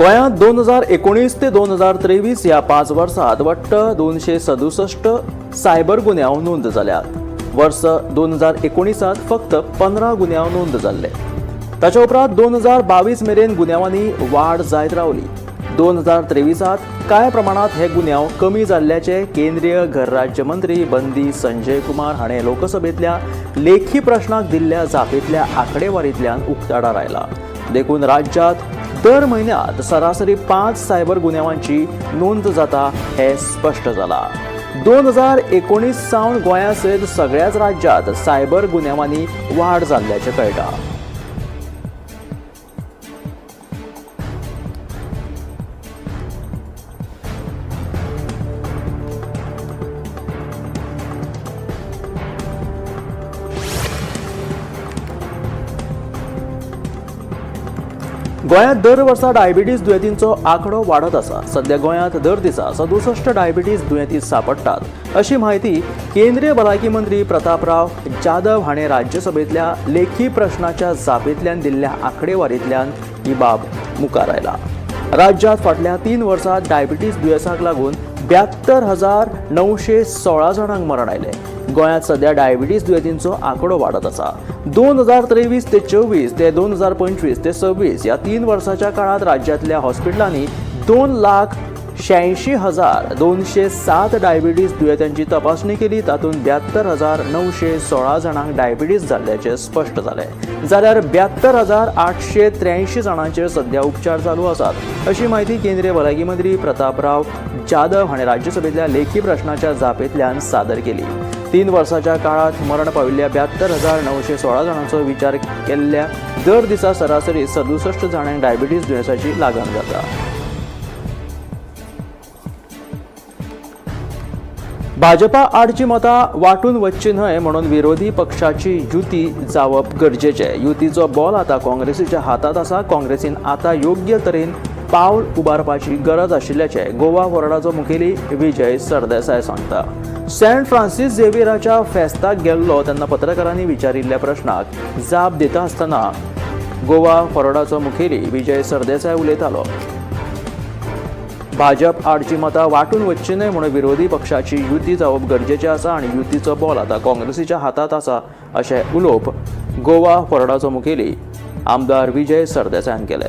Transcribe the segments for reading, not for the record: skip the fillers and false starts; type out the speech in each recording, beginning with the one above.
गोंयांत 2019 ते 2023 ह्या 5 वर्सांत वट्ट 267 सायबर गुन्यांव नोंद जाल्यात. वर्स 2019 फक्त 15 गुन्यांव नोंद जाल्ले. ताच्या उपरांत 2022 मेरेन गुन्यांवांनी वाड जायत रावली. 2023 कांय प्रमाणांत हे गुन्यांव कमी जाल्ल्याचे केंद्रीय घर राज्य मंत्री बंदी संजय कुमार हाणें लोकसभेंतल्या लेखी प्रश्नाक दिल्ल्या जापेंतल्या आंकडेवारींतल्यान उक्ताडार आयला. देखून राज्यांत दर म्हयन्यांत सरासरी 5 सायबर गुन्यांवांची नोंद जाता हें स्पश्ट जाला. 2019 सावन गोंया सयत सगळ्याच राज्यांत सायबर गुन्यांवांनी वाड जाल्ल्याचें कळटा. गोंयांत दर वर्सा डायबिटीज दुयेंतींचो आंकडो वाडत आसा. सध्या गोंयांत दर दिसा 67 डायबिटीज दुयेंती सांपडटात अशी म्हायती केंद्रीय भलायकी मंत्री प्रतापराव जाधव हाणें राज्यसभेंतल्या लेखी प्रश्नाच्या जापेंतल्यान दिल्ल्या आंकडेवारींतल्यान ही बाब मुखार आयला. राज्यांत फाटल्या 3 वर्सांत डायबिटीज दुयेंसाक लागून 72,916 जाणांक मरण आयलें. गोंयांत सध्या डायबिटीज दुयेंतींचो आंकडो वाडत आसा. 2023 ते 24 ते 2025 ते 26 ह्या 3 वर्साच्या काळांत राज्यांतल्या हॉस्पिटलांनी 2,86,207 डायबिटीज दुयेंत्यांची तपासणी केली. तातूंत 72,916 जाणांक डायबिटीज जाल्ल्याचें स्पश्ट जालें, जाल्यार 72,883 जाणांचेर सध्या उपचार चालू आसात अशी म्हायती केंद्रीय भलायकी मंत्री प्रतापराव जाधव हाणें राज्यसभेंतल्या लेखी प्रश्नाच्या जापेंतल्यान सादर केली. 3 वर्साच्या काळांत मरण पाविल्ल्या 72,916 जाणांचो विचार केल्ल्या दर दिसा सरासरी 67 जाणांक डायबिटीज दुयेंसाची लागण जाता. भाजपा आडची मतां वांटून वचची न्हय म्हणून विरोधी पक्षाची युती जावप गरजेचें. युतीचो बॉल आतां काँग्रेसीच्या हातांत आसा. काँग्रेसीन आतां योग्य तरेन पावल उबारपाची गरज आशिल्ल्याचें गोवा फॉरवर्डाचो मुखेली विजय सरदेसाय सांगता. सेंट फ्रांसीस झेवियराच्या फेस्ताक गेल्लो तेन्ना पत्रकारांनी विचारिल्ल्या प्रश्नाक जाप दिता आसतना गोवा फॉरवर्डाचो मुखेली विजय सरदेसाय उलयतालो. भाजप आडची मतां वांटून वचची न्हय म्हणून विरोधी पक्षाची युती जावप गरजेचें आसा आनी युतीचो बॉल आतां काँग्रेसीच्या हातांत आसा अशें उलोवप गोवा फॉरवर्डाचो मुखेली आमदार विजय सरदेसायान केलें.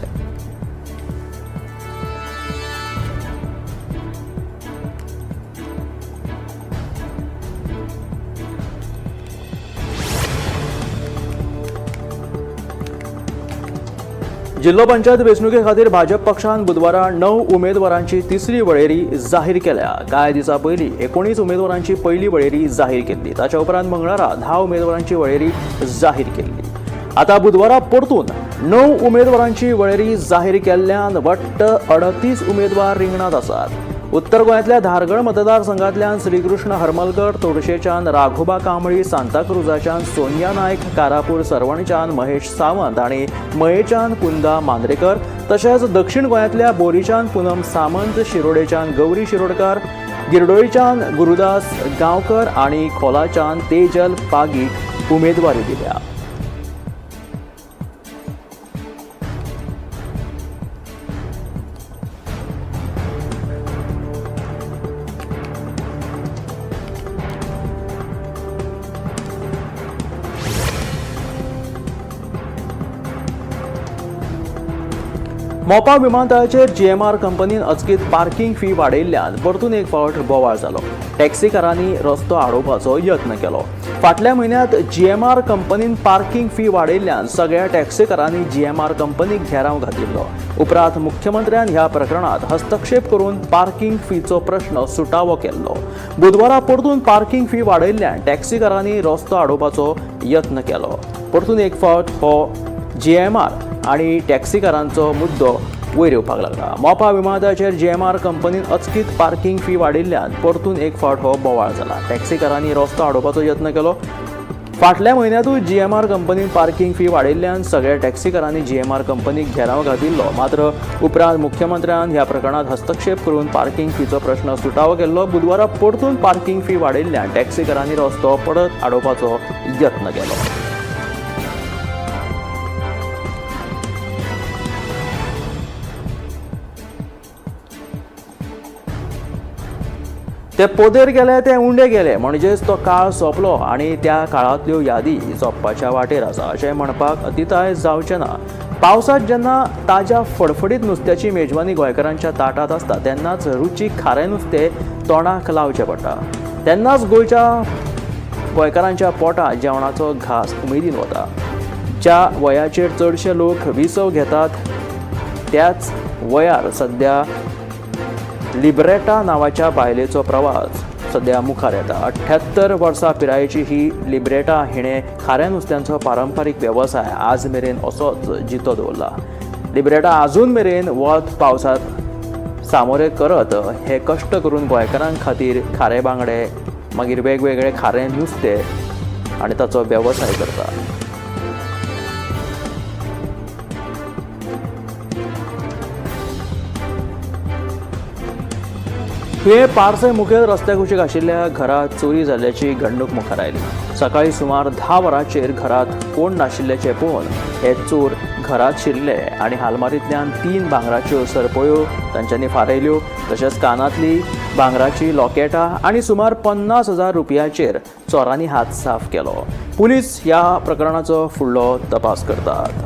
जिल्हो पंचायत वेंचणुके खातीर भाजप पक्षान बुधवारा 9 उमेदवारांची तिसरी वळेरी जाहीर केल्या. कांय दिसां पयलीं 19 उमेदवारांची पयली वळेरी जाहीर केल्ली. ताच्या उपरांत मंगळारा 10 उमेदवारांची वळेरी जाहीर केल्ली. आतां बुधवारा परतून 9 उमेदवारांची वळेरी जाहीर केल्ल्यान वट्ट 38 उमेदवार रिंगणांत आसात. उत्तर गोंयांतल्या धारगळ मतदारसंघांतल्यान श्रीकृष्ण हरमलकर, तोडशेच्यान राघोबा कांबळी, सांताक्रुजाच्यान सोनिया नायक, कारापूर सरवणच्यान महेश सावंत आनी मयेच्यान कुंदा मांद्रेकर, तशेंच दक्षिण गोंयांतल्या बोरीच्यान पुनम सामंत, शिरोडेच्यान गौरी शिरोडकर, गिरडोळीच्यान गुरुदास गांवकर आनी खोलाच्यान तेजल पागीक उमेदवारी दिल्या. मोपा विमानतळाचेर जीएमआर कंपनीन अचकीत पार्किंग फी वाडयल्ल्यान परतून एक फावट बोवाळ जालो. टॅक्सीकारांनी रस्तो आडोवपाचो यत्न केलो. फाटल्या म्हयन्यांत जीएमआर कंपनीन पार्किंग फी वाडयल्ल्यान सगळ्या टॅक्सीकारांनी जीएमआर कंपनीक घेराव घातिल्लो. उपरांत मुख्यमंत्र्यान ह्या प्रकरणात हस्तक्षेप करून पार्किंग फीचो प्रश्न सुटावो केल्लो. बुधवारा परतून पार्किंग फी वाडयल्ल्यान टॅक्सीकारांनी रस्तो आडोवपाचो यत्न केलो. परतून एक फावट हो जीएमआर आनी टॅक्सीकारांचो मुद्दो वयर येवपाक लागला. मोपा विमानतळाचेर जीएमआर कंपनीन अचकीत पार्किंग फी वाडयल्ल्यान परतून एक फावट हो बोवाळ जाला. टॅक्सीकारांनी रस्तो आडोवपाचो यत्न केलो. फाटल्या म्हयन्यांतूय जीएमआर कंपनीन पार्किंग फी वाडयल्ल्यान सगळ्या टॅक्सीकारांनी जीएमआर कंपनीक घेराव घातिल्लो. मात्र उपरांत मुख्यमंत्र्यान ह्या प्रकरणात हस्तक्षेप करून पार्किंग फीचो प्रश्न सुटावो केल्लो. बुधवारा परतून पार्किंग फी वाडयल्ल्यान टॅक्सीकारांनी रस्तो परत आडोवपाचो यत्न केलो. ते पोदेर गेले ते उंडे गेले, म्हणजेच तो काळ सोंपलो आनी त्या काळांतल्यो यादी सोंपपाच्या वाटेर आसा अशें म्हणपाक अतिताय जावचें ना। पावसांत जेन्ना ताज्या फडफडीत नुस्त्याची मेजवानी गोंयकारांच्या ताटांत आसता तेन्नाच रुचीक खारें नुस्तें तोंडाक लावचें पडटा, तेन्नाच गोंयच्या गोंयकारांच्या पोटांत जेवणाचो घास उमेदीन वता। ज्या वयाचेर चडशे लोक विसव घेतात त्याच वयार सध्या लिब्रेटा नांवाच्या बायलेचो प्रवास सध्या मुखार येता। 78 वर्सां पिरायेची ही लिब्रेटा हिणें खाऱ्या नुस्त्यांचो पारंपारीक वेवसाय आज मेरेन असोच जितो दवरला। लिब्रेटा आजून मेरेन वत पावसांत सामोरे करत हे कश्ट करून गोंयकारां खातीर खारे बांगडे, मागीर वेगवेगळे खारें नुस्तें आनी ताचो वेवसाय करता। तुयें पार्से मुखेल रस्त्या कुशीक आशिल्ल्या घरांत चोरी जाल्ल्याची घडणूक मुखार आयली। सकाळीं सुमार 10 वरांचेर घरांत कोण नाशिल्ल्याचें पळोवन हे चोर घरांत शिरले आनी हालमारींतल्यान 3 भांगराच्यो सरपळ्यो तांच्यांनी फारयल्यो, तशेंच कानांतली भांगराची लॉकेटां आनी सुमार 50,000 रुपयाचेर चोरांनी हात साफ केलो। पुलीस ह्या प्रकरणाचो फुडलो तपास करतात।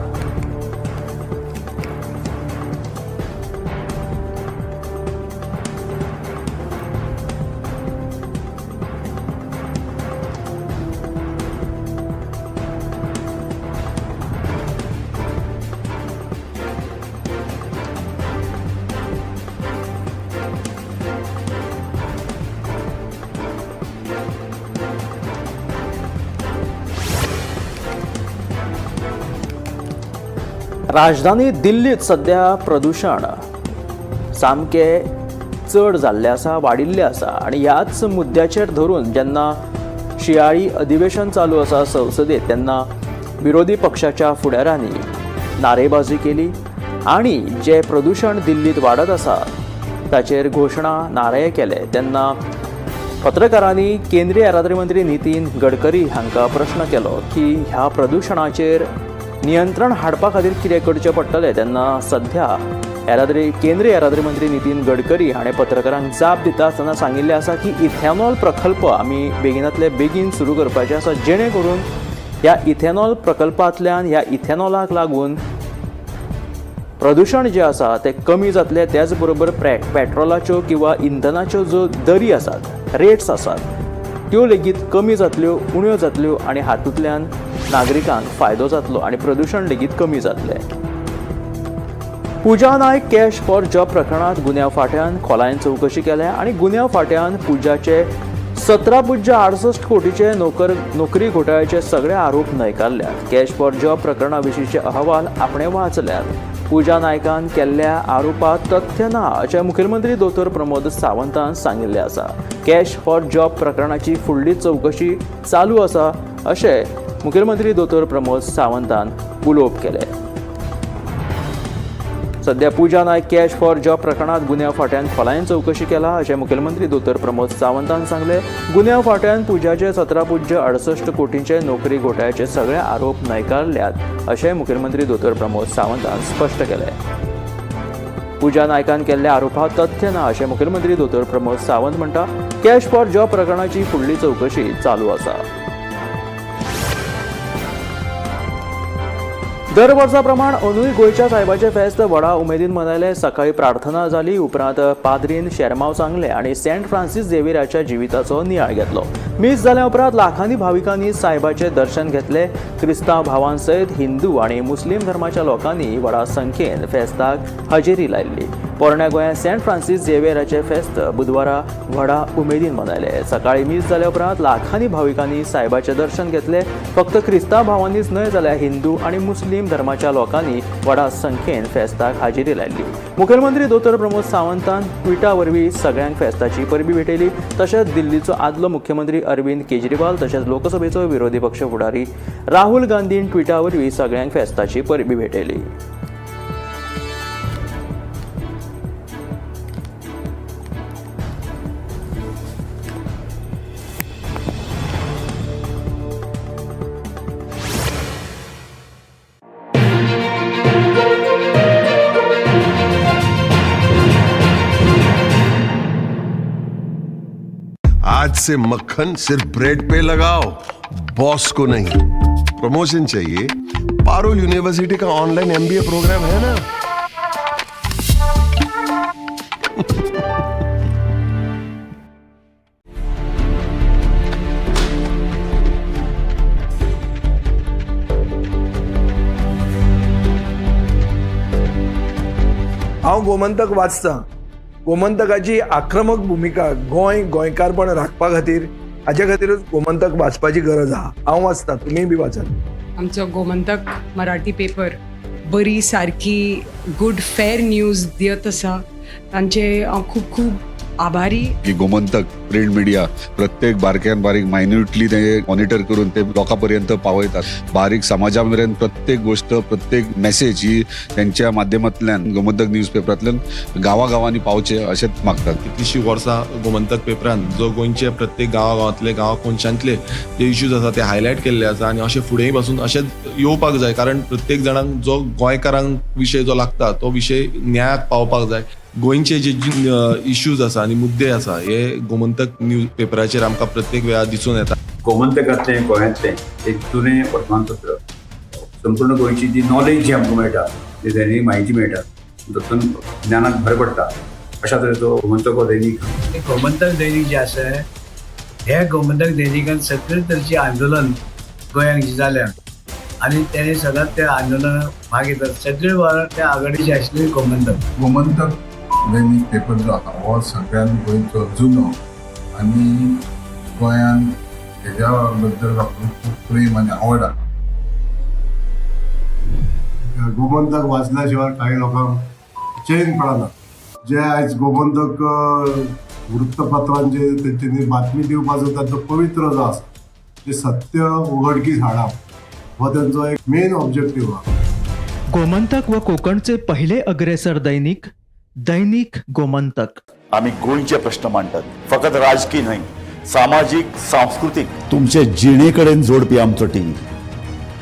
राजधानी दिल्लीत सध्या प्रदूषण सामकें चड जाल्लें आसा, वाडिल्लें आसा आनी ह्याच मुद्द्याचेर धरून जेन्ना शिंयाळी अधिवेशन चालू आसा संसदेत तेन्ना विरोधी पक्षाच्या फुडाऱ्यांनी नारेबाजी केली आनी जे प्रदूषण दिल्लीत वाडत आसा ताचेर घोशणा नारे केले। तेन्ना पत्रकारांनी केंद्रीय येरादारी मंत्री नितीन गडकरी हांकां प्रश्न केलो की ह्या प्रदूषणाचेर नियंत्रण हाडपा खातीर कितें करचें पडटलें। तेन्ना सध्या केंद्रीय येरादारी मंत्री नितीन गडकरी हाणें पत्रकारांक जाप दिता आसतना सांगिल्लें आसा की इथेनॉल प्रकल्प आमी बेगिनांतले बेगीन सुरू करपाचे आसा, जेणे करून ह्या इथेनॉल प्रकल्पांतल्यान ह्या इथेनॉलाक लागून प्रदूषण जें आसा तें कमी जातलें, त्याच बरोबर पेट्रोलाच्यो किंवा इंधनाच्यो ज्यो दरी आसात, रेट्स आसात, त्यो लेगीत कमी जातल्यो, उण्यो जातल्यो आनी हातूंतल्यान नागरिकांक फायदो जातलो आनी प्रदूषण लेगीत कमी जातलें। पूजा नायक कॅश फॉर जॉब प्रकरणांत गुन्यांव फांट्यान खोलायेन चवकशी केल्या आनी गुन्यांव फांट्यान पूजाचे 17.68 कोटीचे नोकरी घोटाळ्याचे सगळे आरोप न्हयकारल्यात। कॅश फॉर जॉब प्रकरणा विशींचे अहवाल आपणे वाचल्यात। पूजा नायकान केल्ल्या आरोपात तथ्य ना अशें मुखेलमंत्री दोतोर प्रमोद सावंतान सांगिल्लें आसा। कॅश फॉर जॉब प्रकरणाची फुडली चवकशी चालू आसा अशें मुखेलमंत्री दोतोर प्रमोद सावंतान उलोवप केलें। सध्या पूजा नायक कॅश फॉर जॉब प्रकरणात गुन्यांव फांट्यान खोलायेन चवकशी केला अशें मुखेलमंत्री दोतोर प्रमोद सावंतान सांगलें। गुन्यांव फांट्यान पूजाचे 17.68 कोटींचे नोकरी घोटाळ्याचे सगळे आरोप न्हयकारल्यात अशें मुखेलमंत्री दोतोर प्रमोद सावंतान स्पश्ट केलें। पूजा नायकान केल्ल्या आरोपात तथ्य ना अशें मुखेलमंत्री दोतोर प्रमोद सावंत म्हणटा। कॅश फॉर जॉब प्रकरणाची फुडली चवकशी चालू आसा। दर वर्सा प्रमाण अंदूय गोंयच्या सायबाचें फेस्त व्हडा उमेदीन मनयलें। सकाळीं प्रार्थना जाली, उपरांत पाद्रीन शेरमांव सांगलें आनी सेंट फ्रांसीस झेवियराच्या जिविताचो नियाळ घेतलो। मीस जाल्या उपरांत लाखांनी भाविकांनी सायबाचें दर्शन घेतलें। क्रिस्तांव भावां सयत हिंदू आनी मुस्लीम धर्माच्या लोकांनी व्हडा संख्येन फेस्ताक हजेरी लायिल्ली। पोरण्या गोंयांत सेंट फ्रांसीस झेवियराचें फेस्त बुधवारा व्हडा उमेदीन मनयलें। सकाळीं मीस जाल्या उपरांत लाखांनी भाविकांनी सायबाचें दर्शन घेतलें। फक्त क्रिस्तांव भावांनीच न्हय जाल्यार हिंदू आनी मुस्लीम धर्माच्या लोकांनी व्हडा संख्येन फेस्ताक हाजेरी लायिल्ली। मुखेलमंत्री दोतोर प्रमोद सावंतान ट्विटा वरवीं सगळ्यांक फेस्ताची परबी भेटयली। तशेंच दिल्लीचो आदलो मुख्यमंत्री अरविंद केजरीवाल तशेंच लोकसभेचो विरोधी पक्ष फुडारी राहुल गांधीन ट्विटा वरवीं सगळ्यांक फेस्ताची परबी भेटयली। से मक्खन सिर्फ ब्रेड पे लगाओ, बॉस को नहीं। प्रमोशन चाहिए? पारुल यूनिवर्सिटी का ऑनलाइन एमबीए प्रोग्राम है ना। हांव गोमंतक वाचतां. गोमंतकाची आक्रमक भुमिका गोंय गोंयकारपण राखपा खातीर, हाजे खातीरूच गोमंतक वाचपाची गरज आहा. हांव वाचतां, तुमीय बी वाचात. आमचो गोमंतक मराठी पेपर बरी सारकी गुड फेर न्यूज दियत आसा, तांचे हांव खूब खूब आभारी. की गोमंतक प्रिंट मिडिया प्रत्येक बारक्यान बारीक मायन्युटली ते मॉनिटर करून ते लोकां पर्यंत पावयतात. बारीक समाजा मेरेन प्रत्येक गोष्ट, प्रत्येक मेसेज ही त्यांच्या माध्यमांतल्यान गोमंतक न्यूज पेपरांतल्यान गांवागांवांनी पावचे अशेंच मागतात. कितलीशीं वर्सां गोमंतक पेपरान जो गोंयचे प्रत्येक गांवागांवांतले, गांवा कोनशांतले जे इश्यूज आसा ते हायलायट केल्ले आसा आनी अशें फुडेंय पासून अशेंच येवपाक जाय, कारण प्रत्येक जाणांक जो गोंयकारांक विशय जो लागता तो विशय न्यायाक पावपाक जाय. गोंयचे जे इश्यूज आसा आनी मुद्दे आसा हे गोमंतक न्यूज पेपराचेर आमकां प्रत्येक वेळार दिसून येता. गोमंतकांतलें गोंयांतलें एक जुनें वर्तमानपत्र. संपूर्ण गोंयची जी नॉलेज जी आमकां मेळटा, जी दैनीक म्हायती मेळटा, तातूंत ज्ञानाक भर पडटा. अशा तरेचो गोमंतक हो दैनीक. गोमंतक दैनीक जें आसा, हे गोमंतक दैनिकान सगळे तरेचें आंदोलन गोंयांत जी जाल्या आनी तेणे सदांच त्या आंदोलनाक भाग घेतात. सगळे वेळार त्या आघाडीचे आशिल्ले गोमंतक. गोमंतक दैनीक पेपर जो आसा हो सगळ्यान गोंयचो जुनो आनी गोंयान हेज्या बद्दल लोकांक खूब प्रेम आनी आवड आसा. गोमंतक वाचल्या शिवाय काही लोकांक चैन पडना. जे आयज गोमंतक वृत्तपत्रांचे तेंच्यांनी बातमी दिवपाचो तांचो पवित्र जो आसा, ते सत्य उघडकीस हाडप हो तेंचो एक मेन ऑब्जेक्टीव आहा. गोमंतक व कोकणचे पहिले अग्रेसर दैनिक, दैनिक गोमंतक. आमी गोंयचे प्रश्न मांडटात, फकत राजकीय न्हय, सामाजीक, सांस्कृतीक, तुमचे जिणे कडेन जोडपी आमचो टीव्ही,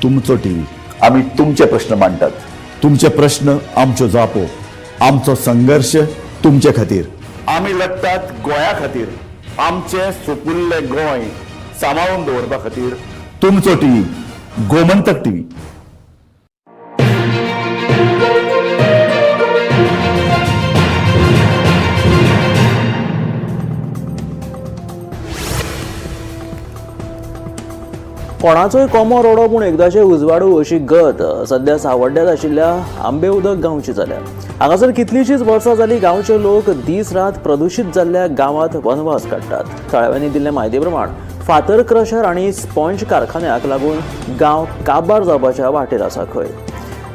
तुमचो टीव्ही. आमी तुमचे प्रश्न मांडटात, तुमचे प्रश्न आमच्यो जापो, आमचो संघर्श तुमचे खातीर. आमी लडटात गोंया खातीर, आमचें सुपुल्लें गोंय सांबाळून दवरपा खातीर. तुमचो टीव्ही, गोमंतक टीव्ही. कोणाचोय कोमो रडो पूण एकदाचें उजवाडू अशी गत सध्या सावड्ड्यांत आशिल्ल्या आंबे उदक गांवची जाल्या. हांगासर कितलींशींच वर्सां जालीं गांवचे लोक दीस रात प्रदुशीत जाल्ल्या गांवांत वनवास काडटात. थळाव्यांनी दिल्ले म्हायती प्रमाण फातर क्रशर आनी स्पॉन्ज कारखान्याक लागून गांव काबार जावपाच्या वाटेर आसा खंय.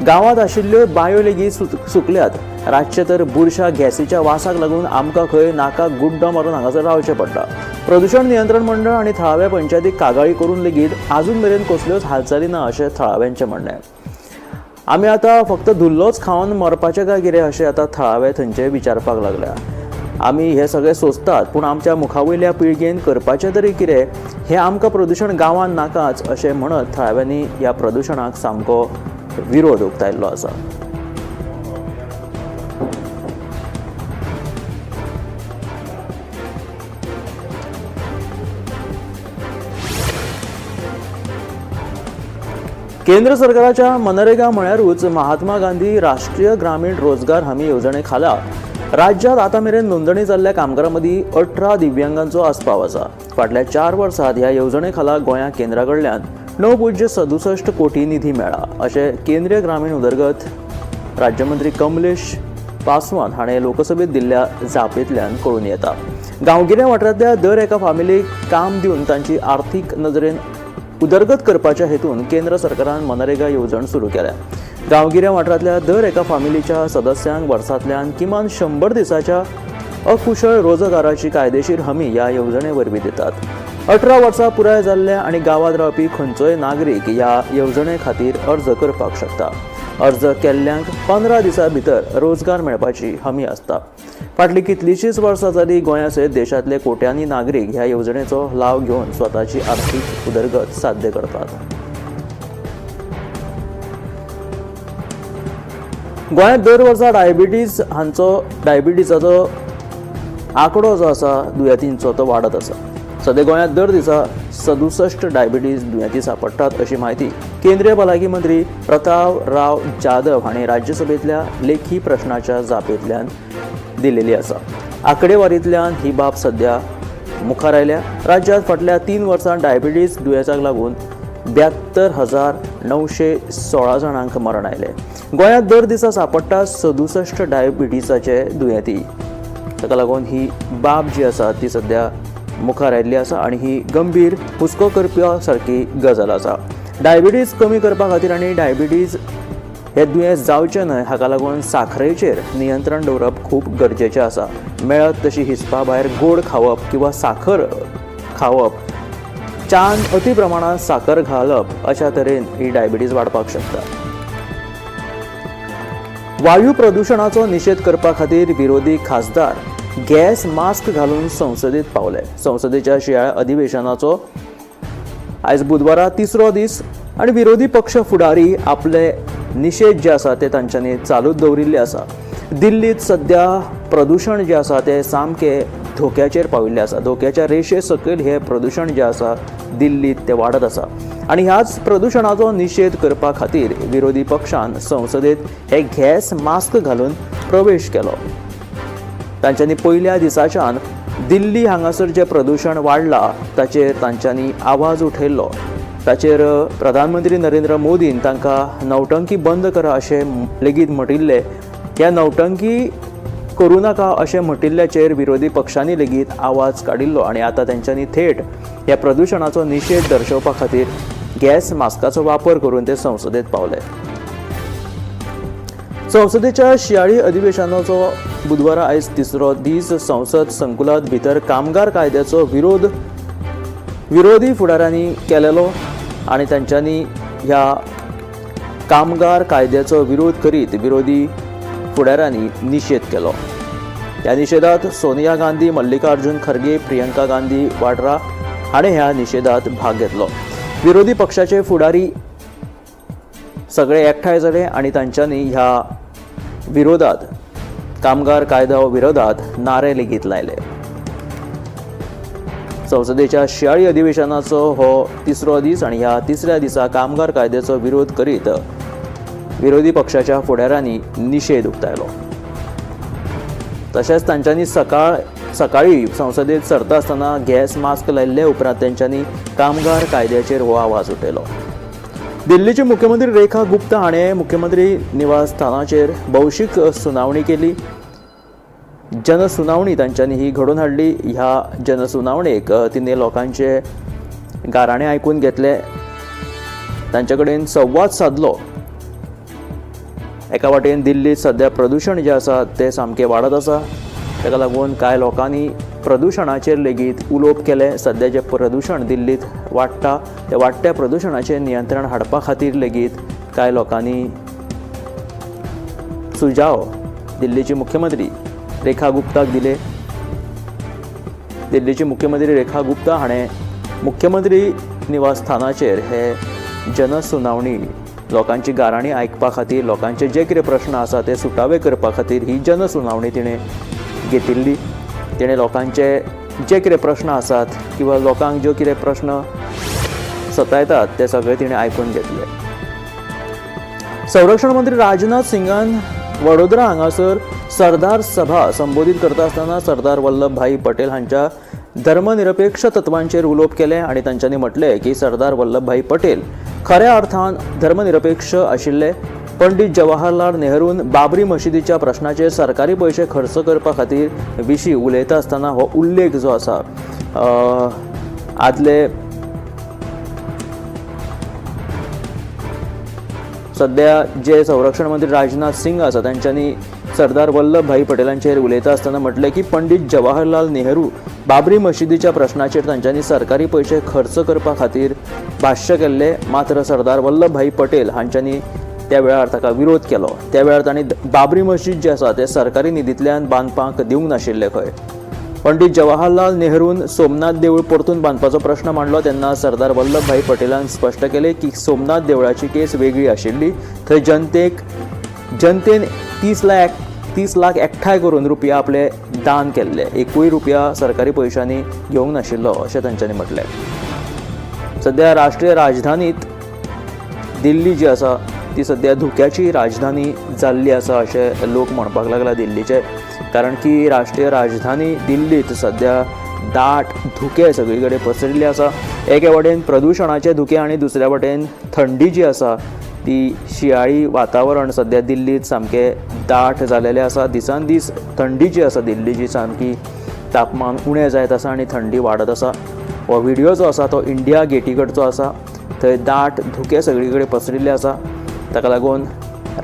गांवांत आशिल्ल्यो बांयो लेगीत सुकल्यात. रातचे तर बुरशा गॅसीच्या वासाक लागून आमकां खंय नाकाक गुड्डो मारून हांगासर रावचें पडटा. प्रदुशण नियंत्रण मंडळ आनी थळाव्या पंचायतीक कागाळी करून लेगीत आजून मेरेन कसल्योच हालचाली ना अशें थळाव्यांचें म्हणणें. आमी आतां फक्त धुल्लोच खावन मरपाचें काय कितें अशें आतां थळावे थंयचे विचारपाक लागल्या. आमी हें सगळें सोंसतात पूण आमच्या मुखावयल्या पिळगेन करपाचें तरी कितें, हें आमकां प्रदुशण गांवांत नाकाच अशें म्हणत थळाव्यांनी ह्या प्रदुशणाक सामको विरोध उक्तायल्लो आसा. केंद्र सरकाराच्या मनरेगा म्हळ्यारूच महात्मा गांधी राष्ट्रीय ग्रामीण रोजगार हमी येवजणे खाला राज्यात आतां मेरेन नोंदणी जाल्ल्या कामगारां मदीं 18 दिव्यांगांचो आस्पाव आसा. फाटल्या 4 वर्सांत ह्या येवजणे खाला गोंया केंद्रा कडल्यान 9.67 कोटी निधी मेळ्ळा अशें केंद्रीय ग्रामीण उदरगत राज्यमंत्री कमलेश पासवान हाणें लोकसभेत दिल्ल्या जापेंतल्यान कळून येता. गांवगिऱ्या वाठारांतल्या दर एका फामिलीक काम दिवन तांची आर्थीक नदरेन उदरगत करपाच्या हेतून केंद्र सरकारान मनरेगा येवजण सुरू केल्या. गांवगिऱ्या वाठारांतल्या दर एका फामिलीच्या सदस्यांक वर्सांतल्यान किमान 100 दिसाच्या अकुशळ रोजगाराची कायदेशीर हमी ह्या येवजणे वरवीं दितात. 18 वर्सां पुराय जाल्ले आनी गांवांत रावपी खंयचोय नागरीक ह्या येवजणे खातीर अर्ज करपाक शकता. अर्ज केल्ल्यांक 15 दिसां भितर रोजगार मेळपाची हमी आसता. फाटलीं कितलींशींच वर्सां जालीं गोंया सयत देशांतले कोट्यांनी नागरीक ह्या येवजणेचो लाव घेवन स्वताची आर्थीक उदरगत साध्य करतात. गोंयांत दर वर्सा डायबिटीजाचो आंकडो जो आसा दुयेंतींचो तो वाडत आसा. सध्या गोंयांत दर दिसा 67 डायबिटीज दुयेंती सांपडटात अशी म्हायती केंद्रीय भलायकी मंत्री प्रताप राव जाधव हांणी राज्यसभेंतल्या लेखी प्रश्नाच्या जापेंतल्यान दिलेली आसा. आंकडेवारींतल्यान ही बाब सध्या मुखार आयल्या. राज्यांत फाटल्या 3 वर्सांत डायबिटीज दुयेंसाक लागून 72,916 जाणांक मरण आयलें. गोंयांत दर दिसा सांपडटा 67 डायबिटीजाचे दुयेंती. ताका लागून ही बाब जी आसा ती सध्या मुखार आयिल्ली आसा आनी ही गंभीर हुस्को करपा सारकी गजाल आसा. डायबिटीज कमी करपा खातीर आनी डायबिटीज हे दुयेंस जावचें न्हय हाका लागून साखरेचेर नियंत्रण दवरप खूब गरजेचें आसा. मेळत तशी हिसपा भायर गोड खावप किंवा साखर खावप, च्यान अती प्रमाणांत साखर घालप अशा तरेन ही डायबिटीज वाडपाक शकता. वायू प्रदुशणाचो निशेध करपा खातीर विरोधी खासदार गॅस मास्क घालून संसदेत पावले. संसदेच्या शिंयाळ्या अधिवेशनाचो आयज बुधवारा तिसरो दीस आनी विरोधी पक्ष फुडारी आपले निशेध जे आसा ते तांच्यांनी चालूच दवरिल्ले आसा. दिल्लीत सध्या प्रदुशण जें आसा तें सामकें धोक्याचेर पाविल्लें आसा. धोक्याच्या रेशे सकयल हें प्रदुशण जें आसा दिल्लीत तें वाडत आसा आनी ह्याच प्रदुशणाचो निशेध करपा खातीर विरोधी पक्षान संसदेत हे गॅस मास्क घालून प्रवेश केलो. तांच्यांनी पयल्या दिसाच्यान दिल्ली हांगासर जें प्रदुशण वाडलां ताचेर तांच्यांनी आवाज उठयल्लो. ताचेर प्रधानमंत्री नरेंद्र मोदीन तांकां नौटंकी बंद करा अशें लेगीत म्हटिल्लें. ह्या नौटंकी करूं नाका अशें म्हटिल्ल्याचेर विरोधी पक्षांनी लेगीत आवाज काडिल्लो आनी आतां तेंच्यांनी थेट ह्या प्रदुशणाचो निशेध दर्शोवपा खातीर गॅस मास्काचो वापर करून ते संसदेत पावले. संसदेच्या शिंयाळी अधिवेशनाचो बुधवारा आयज तिसरो दीस. संसद संकुलांत भितर कामगार कायद्याचो विरोध विरोधी फुडाऱ्यांनी केलेलो आनी तांच्यांनी ह्या कामगार कायद्याचो विरोध करीत विरोधी फुडाऱ्यांनी निशेध केलो. ह्या निशेधात सोनिया गांधी, मल्लिकार्जुन खरगे, प्रियंका गांधी वाड्रा हाणें ह्या निशेधात भाग घेतलो. विरोधी पक्षाचे फुडारी सगळे एकठांय जाले आनी तांच्यांनी ह्या विरोधात कामगार कायद्या विरोधात नारे लेगीत लायले. संसदेच्या शिंयाळी अधिवेशनाचो हो तिसरो दीस आनी ह्या तिसऱ्या दिसा कामगार कायद्याचो विरोध करीत विरोधी पक्षाच्या फुडाऱ्यांनी निशेध उक्तायलो. तशेंच तांच्यांनी सकाळी संसदेत सरता आसतना गॅस मास्क लायिल्ले उपरांत तांच्यांनी कामगार कायद्याचेर हो आवाज उठयलो. दिल्लीचे मुख्यमंत्री रेखा गुप्ता हाणें मुख्यमंत्री निवासस्थानाचेर भौशीक सुनावणी केली. जनसुनावणी तांच्यांनी ही घडोवन हाडली. ह्या जनसुनावणेक तिणें लोकांचे गाराणें आयकून घेतले, तांचे कडेन संवाद सादलो. एका वाटेन दिल्लीत सद्या प्रदुशण जें आसा तें सामकें वाडत आसा. ताका लागून कांय लोकांनी प्रदुशणाचेर लेगीत उलोवप केलें. सद्या जें प्रदुशण दिल्लीत वाडटा त्या वाडट्या प्रदुशणाचेर नियंत्रण हाडपा खातीर लेगीत कांय लोकांनी सुझाव दिल्लीची मुख्यमंत्री रेखा गुप्ताक दिले. दिल्लीची मुख्यमंत्री रेखा गुप्ता हाणें मुख्यमंत्री निवासस्थानाचेर हे जनसुनावणी लोकांची गाराणी आयकपा खातीर, लोकांचे जे कितें प्रश्न आसा ते सुटावे करपा खातीर ही जनसुनावणी तिणें घेतिल्ली. तिणें लोकांचे जे कितें प्रश्न आसात किंवा लोकांक ज्यो कितें प्रश्न सतायतात ते सगळे तिणें आयकून घेतले. संरक्षण मंत्री राजनाथ सिंगान वडोदरा हांगासर सरदार सभा संबोधीत करता आसतना सरदार वल्लभभाई पटेल हांच्या धर्मनिरपेक्ष तत्वांचेर उलोवप केलें आनी तांच्यांनी म्हटलें की सरदार वल्लभभाई पटेल खऱ्या अर्थान धर्मनिरपेक्ष आशिल्ले. पंडित जवाहरलाल नेहरून बाबरी मशिदीच्या प्रश्नाचेर सरकारी पयशे खर्च करपा खातीर विशीं उलयता आसतना हो उल्लेख जो आसा आदले सद्या जे संरक्षण मंत्री राजनाथ सिंग आसा तांच्यांनी सरदार वल्लभभाई पटेलांचेर उलयता आसतना म्हटलें की पंडित जवाहरलाल नेहरू बाबरी मशिदीच्या प्रश्नाचेर तांच्यांनी सरकारी पयशे खर्च करपा खातीर भाश्य केल्लें, मात्र सरदार वल्लभभाई पटेल हांच्यांनी त्या वेळार ताका विरोध केलो. त्या वेळार तांणी बाबरी मशीद जे आसा ते सरकारी निधींतल्यान बांदपाक दिवंक नाशिल्ले खंय. पंडित जवाहरलाल नेहरून सोमनाथ देवूळ परतून बांदपाचो प्रश्न मांडलो तेन्ना सरदार वल्लभभाई पटेलान स्पश्ट केलें की सोमनाथ देवळाची केस वेगळी आशिल्ली. थंय जनतेन 30 लाख 30 लाख एकठांय करून रुपया आपले दान केल्ले, एकूय रुपया सरकारी पयशांनी घेवंक नाशिल्लो अशें तांच्यांनी म्हटलें। सद्या राष्ट्रीय राजधानीत दिल्ली जी आसा ती सद्या धुक्याची राजधानी जाल्ली आसा अशें लोक म्हणपाक लागला दिल्लीचे, कारण की राष्ट्रीय राजधानी दिल्लीत सद्या दाट धुके सगळी कडेन पसरिल्ले आसा। एके वटेन प्रदुशणाचे धुके आनी दुसऱ्या वटेन थंडी जी आसा ती शियाळी वातावरण सद्या दिल्लीत सामकें दाट जालेलें आसा। दिसान दीस थंडी जी आसा दिल्लीची सामकी तापमान उणें जायत आसा आनी थंडी वाडत आसा। हो व्हिडियो जो आसा तो इंडिया गेटी कडचो आसा, थंय दाट धुके सगळी कडेन पसरिल्ले आसा। ताका लागून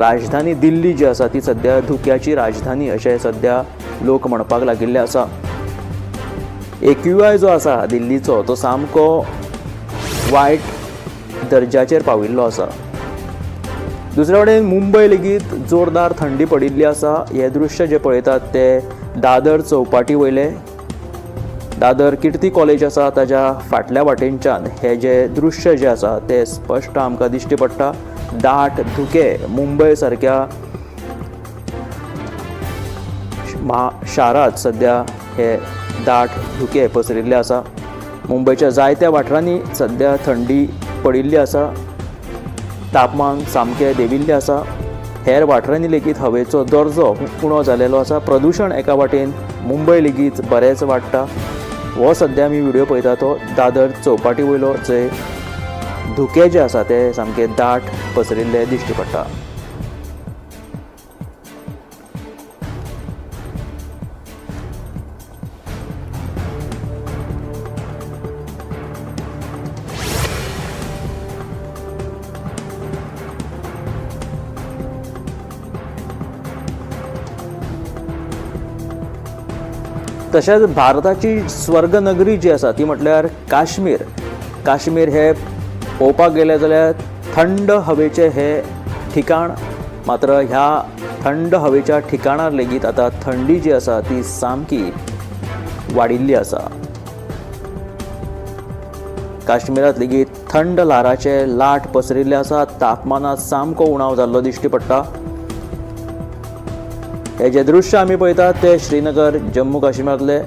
राजधानी दिल्ली जी आसा ती सद्या धुक्याची राजधानी अशें सद्या लोक म्हणपाक लागिल्ले आसा। AQI जो आसा दिल्लीचो तो सामको वायट दर्जाचेर पाविल्लो आसा। दुसरे वटेन मुंबय लेगीत जोरदार थंडी पडिल्ली आसा। हें दृश्य जें पळयतात तें दादर चौपाटी वयलें दादर किर्ती कॉलेज आसा ताज्या फाटल्या वाटेनच्यान हे जे दृश्य जें आसा तें स्पश्ट आमकां दिश्टी पडटा। दाट धुके मुंबय सारक्या शारांत सद्या हे दाट धुके पसरिल्ले आसा। मुंबयच्या जायत्या वाठारांनी सद्या थंडी पडिल्ली आसा, तापमान सामकें देंविल्लें आसा। हेर वाठारांनी लेगीत हवेचो दर्जो उणो जालेलो आसा। प्रदुशण एका वाटेन मुंबय लेगीत बरेंच वाडटा। हो सद्या आमी व्हिडियो पळयता तो दादर चौपाटी वयलो, जंय धुके जे आसा ते सामके दाट पसरिल्ले दिश्टी पडटा। तशेंच भारताची स्वर्गनगरी जी आसा ती म्हटल्यार काश्मीर। काश्मीर हे पळोवपाक गेले जाल्यार थंड हवेचें हें ठिकाण, मात्र ह्या थंड हवेच्या ठिकाणार लेगीत आतां थंडी जी आसा ती सामकी वाडिल्ली आसा। काश्मीरांत लेगीत थंड ल्हाराचे लाट पसरिल्ले आसा। तापमानांत सामको उणाव जाल्लो दिश्टी पडटा। हे जे दृश्य आमी पळयतात ते श्रीनगर जम्मू काश्मीरांतले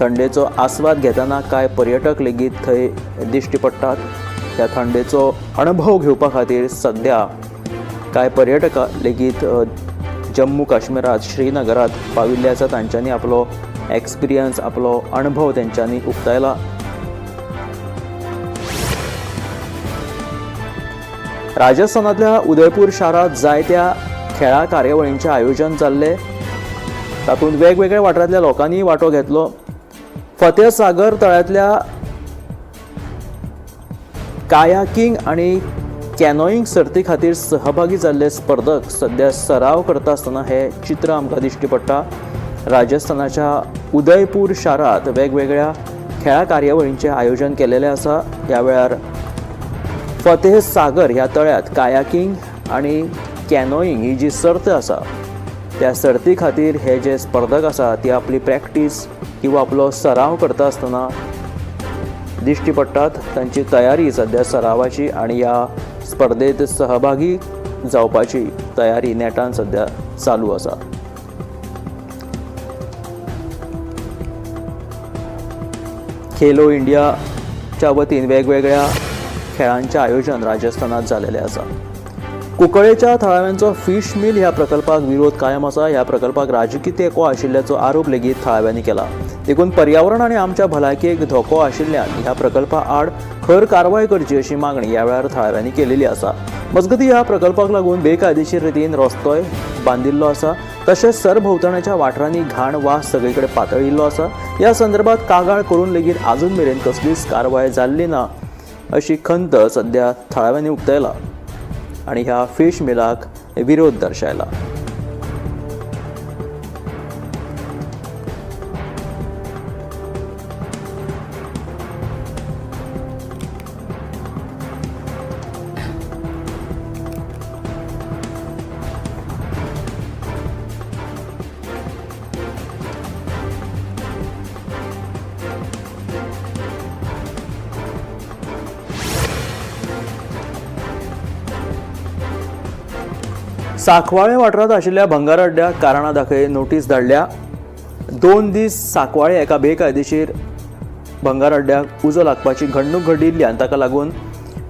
थंडेचो आस्वाद घेतना कांय पर्यटक लेगीत थंय दिश्टी पडटात। त्या थंडेचो अणभव घेवपा खातीर सद्या कांय पर्यटक लेगीत जम्मू काश्मीरांत श्रीनगरांत पाविल्ले आसा। तांच्यांनी आपलो एक्सपिरियन्स, आपलो अणभव तेंच्यांनी उक्तायला। राजस्थानांतल्या उदयपूर शारांत जायत्या खेळा कार्यावळींचें आयोजन जाल्लें, तातूंत वेगवेगळ्या वाठारांतल्या लोकांनी वांटो घेतलो। फतेह सागर तळ्यांतल्या कायाकिंग आनी कॅनोईंग सर्ती खातीर सहभागी जाल्ले स्पर्धक सद्या सराव करता आसतना हें चित्र आमकां दिश्टी पडटा। राजस्थानाच्या उदयपूर शारांत वेगवेगळ्या खेळा कार्यावळींचें आयोजन केलेलें आसा। ह्या वेळार फतेह सागर ह्या तळ्यांत कायाकिंग आनी कॅनोईंग ही जी सर्त आसा त्या सर्ती खातीर हे जे स्पर्धक आसा ती आपली प्रॅक्टीस किंवा आपलो सराव करता आसतना दिश्टी पडटात। तांची तयारी सद्या सरावाची आनी ह्या स्पर्धेत सहभागी जावपाची तयारी नेटान सद्या चालू आसा। खेलो इंडियाच्या वतीन वेगवेगळ्या खेळांचें आयोजन राजस्थानात जालेलें आसा। कुंकळेच्या थळाव्यांचो फिश मिल ह्या प्रकल्पाक विरोध कायम आसा। ह्या प्रकल्पाक राजकी तेंको आशिल्ल्याचो आरोप लेगीत थळाव्यांनी केला। देखून पर्यावरण आनी आमच्या भलायकेक धोको आशिल्ल्यान ह्या प्रकल्पा आड खर कारवाय करची अशी मागणी ह्या वेळार थळाव्यांनी केलेली आसा। मजगतीं ह्या प्रकल्पाक लागून बेकायदेशीर रितीन रस्तोय बांदिल्लो आसा, तशेंच सरभोंवतणच्या वाठारांनी घाण वास सगळे कडेन पातळिल्लो आसा। ह्या संदर्भात कागाळ करून लेगीत आजून मेरेन कसलीच कारवाय जाल्ली ना अशी खंत सद्या थळाव्यांनी उक्तायला आनी ह्या फिश मिलाक विरोध दर्शायला। सांकवाळे वाठारांत आशिल्ल्या भंगार अड्ड्याक कारणां दाखय नोटीस धाडल्या. 2 दीस सांकवाळे एका बेकायदेशीर भंगार अड्ड्याक उजो लागपाची घडणूक घडिल्ली आनी ताका लागून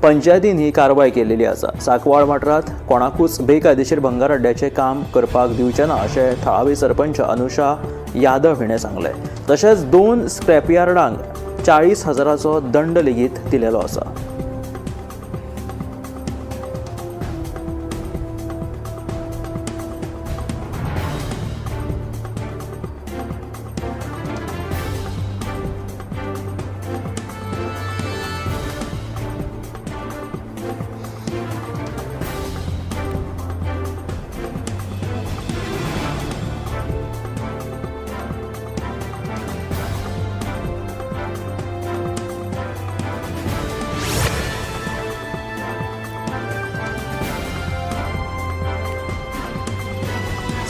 पंचायतीन ही कारवाय केलेली आसा. सांकवाळ वाठारांत कोणाकूच बेकायदेशीर भंगार अड्ड्याचें काम करपाक दिवचें ना अशें थळावी सरपंच अनुषा यादव हिणें सांगलें. तशेंच 2 स्क्रॅपयार्डांक 40,000चो दंड लेगीत दिलेलो आसा.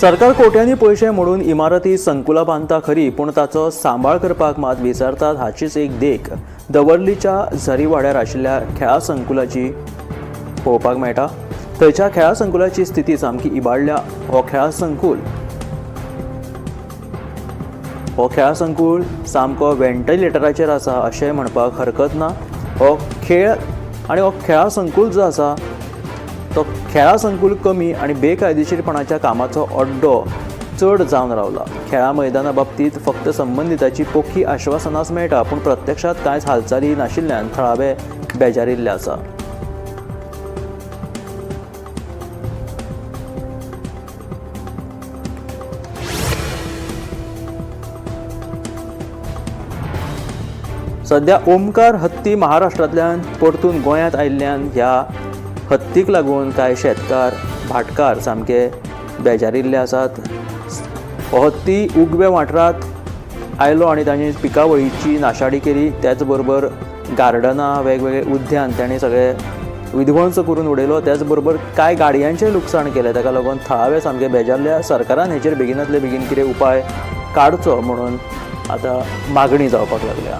सरकार कोट्यांनी पयशे मोडून इमारती संकुलां बांदता खरी, पूण ताचो सांबाळ करपाक मात विसरतात हाचीच एक देख दवर्लीच्या झरीवाड्यार आशिल्ल्या खेळा संकुलाची पळोवपाक मेळटा. थंयच्या खेळा संकुलाची स्थिती सामकी इबाडल्या. हो खेळा संकुल सामको व्हेंटिलेटराचेर आसा अशें म्हणपाक हरकत ना. हो खेळ आनी हो खेळा संकुल जो आसा तो खेळा संकुल कमी आनी बेकायदेशीरपणाच्या कामाचो अड्डो चड जावन रावला. खेळा मैदाना बाबतींत फक्त संबंदिताची पोखी आश्वासनाच मेळटा, पूण प्रत्यक्षात कांयच हालचाली नाशिल्ल्यान थळावे बेजारिल्ले आसा. सध्या ओमकार हत्ती महाराष्ट्रांतल्यान परतून गोंयांत आयिल्ल्यान ह्या हत्तीक लागून कांय शेतकार भाटकार सामके बेजारिल्ले आसात. हो हत्ती उगवे वाठारांत आयलो आनी तांणी पिकावळीची नाशाडी केली. त्याच बरोबर गार्डनां, वेगवेगळे उद्यान तांणी सगळे विध्वंस करून उडयलो. त्याच बरोबर कांय गाडयांचें लुकसाण केलें. ताका लागून थळावे सामके बेजारले. सरकारान हेचेर बेगिनांतले बेगीन कितें उपाय काडचो म्हणून आतां मागणी जावपाक लागल्या.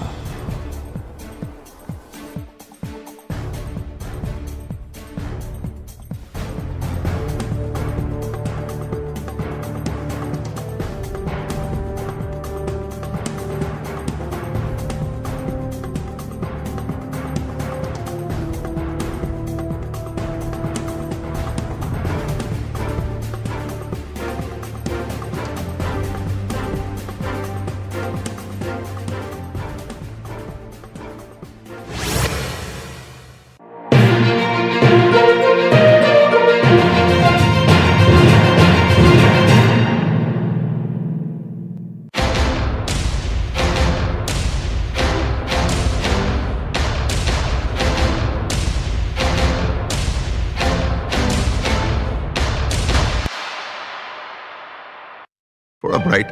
थोड़ा ब्राइट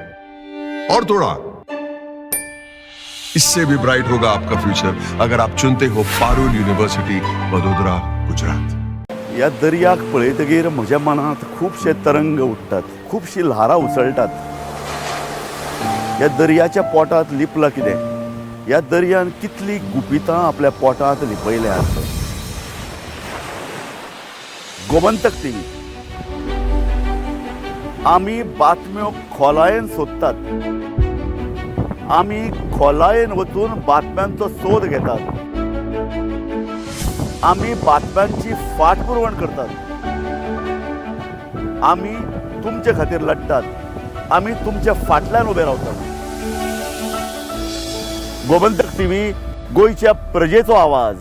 और थोड़ा इससे भी ब्राइट होगा आपका फ्यूचर अगर आप चुनते हो पारुल यूनिवर्सिटी वडोदरा गुजरात. ह्या दर्याक पळयतगीर म्हज्या मनांत खुबशे तरंग उठ्ठात, खुबशीं ल्हारां उसळटात. ह्या दर्याच्या पोटांत लिपलां कितें? ह्या दर्यान कितलीं गुपितां आपल्या पोटांत लिपयल्यांत. गोमंतक टीव्ही, आमी बातम्यो खोलायेन सोदतात, आमी खोलायेन वचून बातम्यांचो सोद घेतात, आमी बातम्यांची फाटपुरवण करतात, आमी तुमचे खातीर लढटात, आमी तुमच्या फाटल्यान उबे रावतात. गोमंतक टीव्ही, गोंयच्या प्रजेचो आवाज.